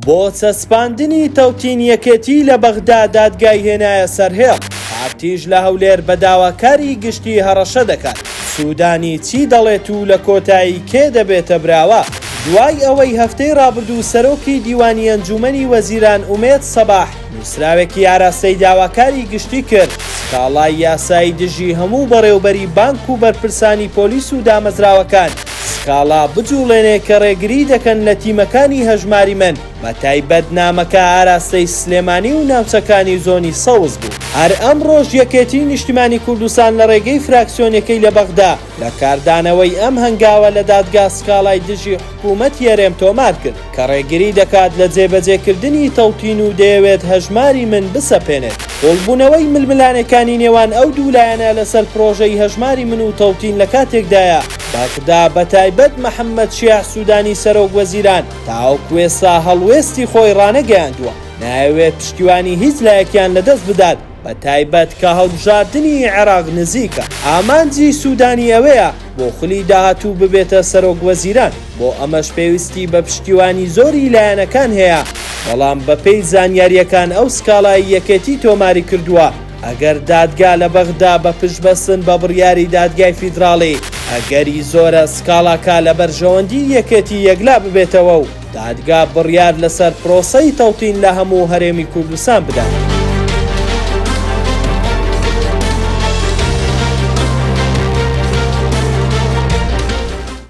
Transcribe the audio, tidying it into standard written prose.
بۆ چەسپاندنی تەوتین یەکێتی لە بەغدا دادگای هێنایە سەر هێڵ، پارتیش لە هەولێر بە داواکاری گشتی هەڕەشە دەکات. سودانی چی دەڵێت و لە کۆتایی کێ دەبێتە براوە؟ دوای ئەوەی هەفتەی رابردوو سەرۆکی دیوانی ئەنجومەنی وەزیران ئومێد سەباح نوسراوێکی ئاراستەی داواکاری گشتی کرد، سکاڵای یاسایی دژی هەموو بەڕێوبەری بانک و بەرپرسانی پۆلیس و دامەزراوەکان سکاڵا بجوڵێنێ کە ڕێگری دەکەن لە تیمەکانی هەژماری من، بە تایبەت نامەکە ئاراستەی سلێمانی و ناوچەکانی زۆنی سەوز بوو. هەر ئەمڕۆش یەکێتی نیشتیمانی کوردستان لە ڕێگەی فراکسیۆنەکەی لە بەغدا لە کاردانەوەی ئەم هەنگاوە لە دادگا سکاڵای دژی حکوومەتی هەرێم تۆمار کرد کە ڕێگری دەکات لە جێبەجێکردنی تەوتین و دەیەوێت هەژماری من بسەپێنێت. قوڵبوونەوەی ململانێکانی نێوان ئەو دوو لایەنە لەسەر پرۆژەی هەژماری من و تەوتین لە کاتێکدایە بەغدا بەتایبەت محەممەد شیاع سوودانی سەرۆک وەزیران تاوەکو ئێستا هەڵوێستی خۆی ڕانەگەیاندووە، نایەوێت پشتیوانی هیچ لایەکیان لەدەست بدات، بەتایبەت کە هەڵبژاردنی عێراق نزیکە. ئامانجی سوودانی ئەوەیە بۆ خولی داهاتوو ببێتە سەرۆک وەزیران، بۆ ئەمەش پێویستی بە پشتیوانی زۆری لایەنەکان هەیە، بەڵام بەپێی زانیارییەکان ئەو سکاڵای یەکێتی تۆماری کردووە، ئەگەر دادگا لە بەغدا بە پشتبەستن بە بڕیاری دادگای فیدراڵی، ئەگەری زۆرە سکاڵاکە لە بەرژەوەندی یەکێتی یەکلا ببێتەوە و دادگا بڕیار لەسەر پرۆسەی تەوتین لە هەموو هەرێمی کوردستان بدات.